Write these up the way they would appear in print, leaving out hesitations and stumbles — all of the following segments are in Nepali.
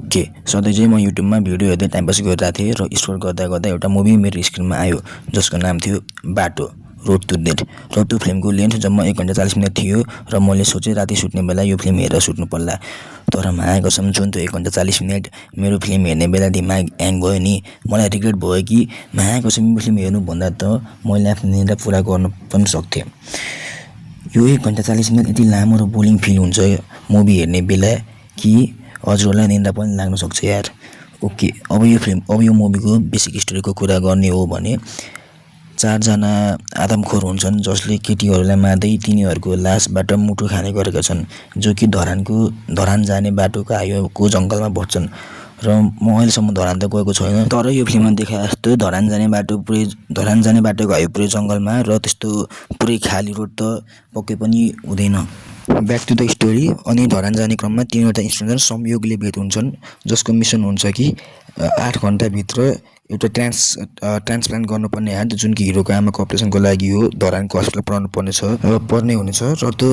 ओके सधैँ चाहिँ म युट्युबमा भिडियो हेर्दै टाइम पास गरिरहेको थिएँ र स्क्रोल गर्दा गर्दा एउटा मुभी मेरो स्क्रिनमा आयो जसको नाम थियो बाटो रोड टु डेथ र त्यो फिल्मको लेन्थ जम्मा 1 घण्टा 40 मिनट थियो र मैले सोचेँ राति सुत्ने बेला यो फिल्म हेरेर सुत्नु पर्ला। तर मायाकसम जुन त्यो 1 घण्टा 40 मिनट मेरो फिल्म हेर्ने बेला दिमाग ह्याङ भयो नि, मलाई रिग्रेट भयो कि मायाकसम यो फिल्म हेर्नुभन्दा त मैले आफ्नो निद्रा पुरा गर्न पनि सक्थेँ। यो 1 घण्टा 40 मिनट यति लामो र बोरिङ फिल हुन्छ मुभी हेर्ने बेला कि हजुरहरूलाई निन्द्रा पनि लाग्न सक्छ यार। ओके अब यो मुभीको बेसिक स्टोरीको कुरा गर्ने हो भने 4 जना आदमखोर हुन्छन् जसले केटीहरूलाई मार्दै तिनीहरूको लासबाट मुटु खाने गरेका छन्, जो कि धरान जाने बाटोको हाइवेको जङ्गलमा बस्छन्। र म अहिलेसम्म धरान त गएको छैन, तर यो फिल्ममा देखाए जस्तो धरान जाने बाटोको हाइवे पुरै जङ्गलमा र त्यस्तो पुरै खाली रोड त पक्कै पनि हुँदैन। Back to the story. अनि धरान जाने क्रममा 3वटा स्टुडेन्ट संयोगले भेट हुन्छन् जसको मिसन हुन्छ कि 8 घण्टाभित्र एउटा ट्रान्सप्लान्ट गर्नुपर्ने हात जुन कि हिरोको आमाको अपरेसनको लागि हो धरानको हस्पिटल पर्ने हुनेछ। र त्यो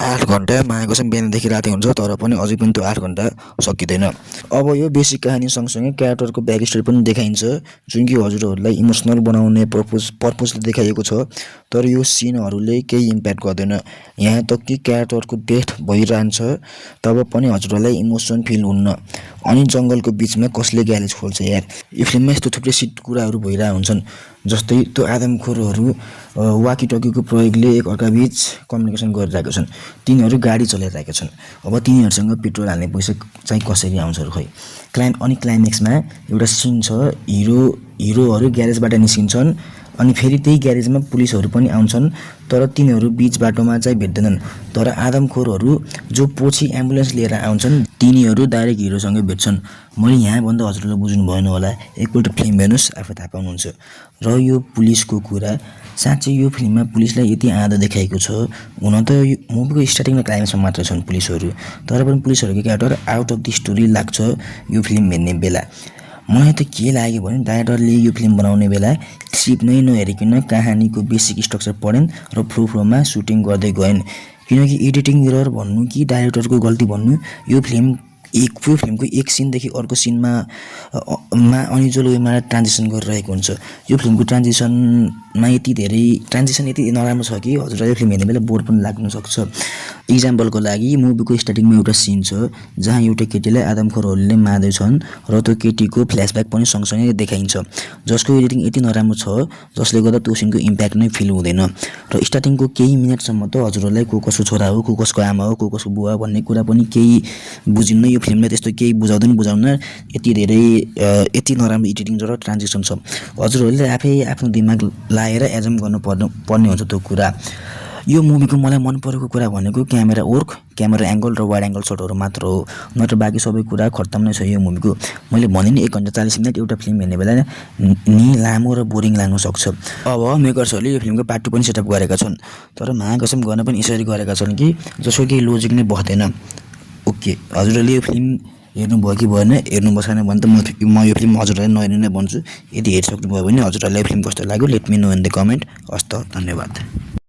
8 घण्टा मायाकसम बिहानदेखि राति हुन्छ, तर पनि अझै पनि त्यो 8 घण्टा सकिँदैन। अब यो बेसिक कहानी सँगसँगै क्यारेक्टरको ब्याक स्टोरी पनि देखाइन्छ जुन कि हजुरहरूलाई इमोसनल बनाउने पर्पजले देखाइएको छ। तर यो सिनहरूले केही इम्प्याक्ट गर्दैन, यहाँ तक कि क्यारेक्टरको डेथ भइरहन्छ तब पनि हजुरहरूलाई इमोसन फिल हुन्न। अनि जङ्गलको बिचमा कसले ग्यारेज खोल्छ यार। यो फिल्ममा यस्तो थुप्रै कुराहरू भइरहेको हुन्छन्, जस्तै त्यो आदमखोरहरू वाकिटकीको प्रयोगले एकअर्काबीच कम्युनिकेसन गरिरहेका छन्। तिनीहरू गाडी चलाइरहेका छन्, अब तिनीहरूसँग पेट्रोल हाल्ने पैसा चाहिँ कसरी आउँछ खै। अनि क्लाइमेक्समा एउटा सिन छ, हिरोहरू ग्यारेजबाट निस्किन्छन् अनि फेरि त्यही ग्यारेजमा पुलिसहरू पनि आउँछन्, तर तिनीहरू बिच बाटोमा चाहिँ भेट्दैनन्। तर आदमखोरहरू जो पछि एम्बुलेन्स लिएर आउँछन् तिनीहरू डाइरेक्ट हिरोसँग भेट्छन्। मैले यहाँ भन्दा हजुरले बुझ्नु भएन होला, एकपल्ट फिल्म हेर्नुहोस् आफै थाहा पाउनुहुन्छ। र यो पुलिसको कुरा, साँच्चै यो फिल्ममा पुलिसलाई यति आधा देखाएको छ। हुन त यो मुभीको स्टार्टिङ र क्लाइमेक्समा मात्र छन् पुलिसहरू, तर पनि पुलिसहरूको character out of the story लाग्छ यो फिल्म हेर्ने बेला। मलाई त के लाग्यो भने डाइरेक्टरले यो फिल्म बनाउने बेला स्क्रिप्ट नै नहेरिकन कहानीको बेसिक स्ट्रक्चर पढेन र फ्लोमा सुटिङ गर्दै गएन। किनकि एडिटिङ एरर भन्नु कि डाइरेक्टरको गल्ती भन्नु, यो फिल्मको एक सिनदेखि अर्को सिनमा अनिजोल वेमा ट्रान्जिसन गरिरहेको हुन्छ। यो फिल्मको ट्रान्जिसन यति नराम्रो छ कि हजुरलाई यो फिल्म हेर्ने बेला बोर पनि लाग्न सक्छ। इक्जाम्पलको लागि मुभीको स्टार्टिङमा एउटा सिन छ जहाँ एउटा केटीलाई आदमखोरहरूले मार्दैछन् र त्यो केटीको फ्ल्यासब्याक पनि सँगसँगै देखाइन्छ, जसको एडिटिङ यति नराम्रो छ जसले गर्दा त्यो सिनको इम्प्याक्ट नै फिल हुँदैन। र स्टार्टिङको केही मिनटसम्म त हजुरहरूलाई को कसको छोरा हो, को कसको आमा हो, को कसको बुवा भन्ने कुरा पनि केही बुझिन्न। यो फिल्मले त्यस्तो केही बुझाउँदैन, यति नराम्रो एडिटिङ र ट्रान्जिसन छ। हजुरहरूले आफै आफ्नो दिमाग लाएर एजम गर्नुपर्ने हुन्छ त्यो कुरा। यो मुभीको मलाई मन परेको कुरा भनेको क्यामेरा एङ्गल र वाइड एङ्गल सटहरू मात्र हो, नत्र बाँकी सबै कुरा खत्तम नै छ यो मुभीको। मैले भने नि 1 घण्टा 40 मिनट एउटा फिल्म हेर्ने बेला नि लामो र बोरिङ लाग्न सक्छ। अब मेकर्सहरूले यो फिल्मको पार्ट 2 पनि सेटअप गरेका छन्, तर मायाकसम गर्न पनि यसरी गरेका छन् कि जसको केही लोजिक नै बस्दैन। ओके हजुरहरूले यो फिल्म हेर्नुभयो कि भएन, हेर्नु छैन भने त म यो फिल्म हजुरहरूलाई नहेर्नु नै भन्छु। यदि हेरिसक्नुभयो भने हजुरहरूलाई यो फिल्म कस्तो लाग्यो let me know in the comment. हस् त, धन्यवाद।